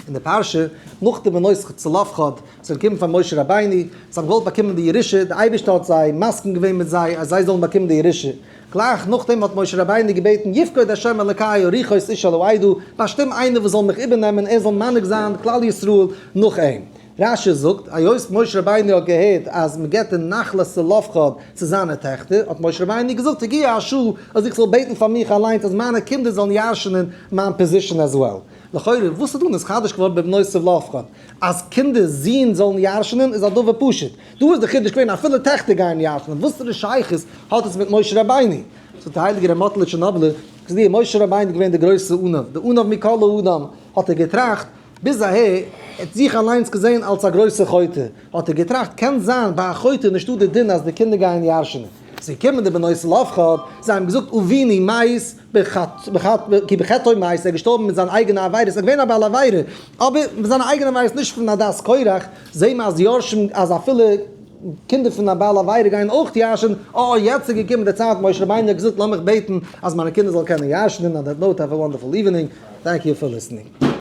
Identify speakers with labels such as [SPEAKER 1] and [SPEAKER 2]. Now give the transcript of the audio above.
[SPEAKER 1] אין די פרשה, נאך די בנות צלפחד זענען געקומען פאר משה רבינו, זיי האבן געוואלט באקומען די ירושה, די אייבערשטער האט זיי מסכים געווען מיט זיי אז זיי זאלן באקומען די ירושה, גלייך נאכדעם האט משה רבינו געבעטן יפקוד ה' אלקי ארוחות איש על העדה, באשטים איינער וואס זאל מיך איבערנעמען, ער זאל מנהיג זיין כלל ישראל נאך אים. רשי זאגט, היות משה רבינו האט געהערט אז מען געבט די נחלת צלפחד צו זיינע טעכטער, האט משה רבינו געזאגט, הגיע השעה אז איך זאל בעטן פאר מיך אליינס אז מיינע קינדער זאלן ירש'נען מיין position as well. לכאורה, וואס איז דא נתחדש געווארן בבנות צלפחד? אז קינדער, זין, זאלן ירש'נען איז א דבר פשוט. דא איז די חידוש געווען אפילו טעכטער גייען ירש'נען, וואסערע שייכות האט עס מיט משה רבינו? זאגט דער הייליגער ר' מאטעלע טשערנאבלער, כסדר משה רבינו איז געווען דער גרויסער עניו, דער עניו מכל האדם, האט ער געטראכט, ביז אהער, ער האט זיך אליינס געזען אלס א גרויסער חוטא, האט ער געטראכט, קען זיין ביי א חוטא איז נישטא די דין אז די קינדער גייען ירש'נען. ס'איז געקומען די בנות צלפחד, זיי האבן געזאגט אבינו מת כי בחטאו מת, ער איז געשטארבן מיט זיין אייגענע עבירות, ער איז געווען א בעל עבירה, אבער מיט זיינע אייגענע עבירות נישט פון עדת קורח, זעהן מיר אז יורשים אז אפילו קינדער פון א בעל עבירה גייען אויך ירש'ן, אה יעצט איז געקומען די צייט, משה רבינו האט געזאגט לאמיך בעטן אז מיינע קינדער זאלן קענען ירש'נען, on that note have a wonderful evening, thank you for listening.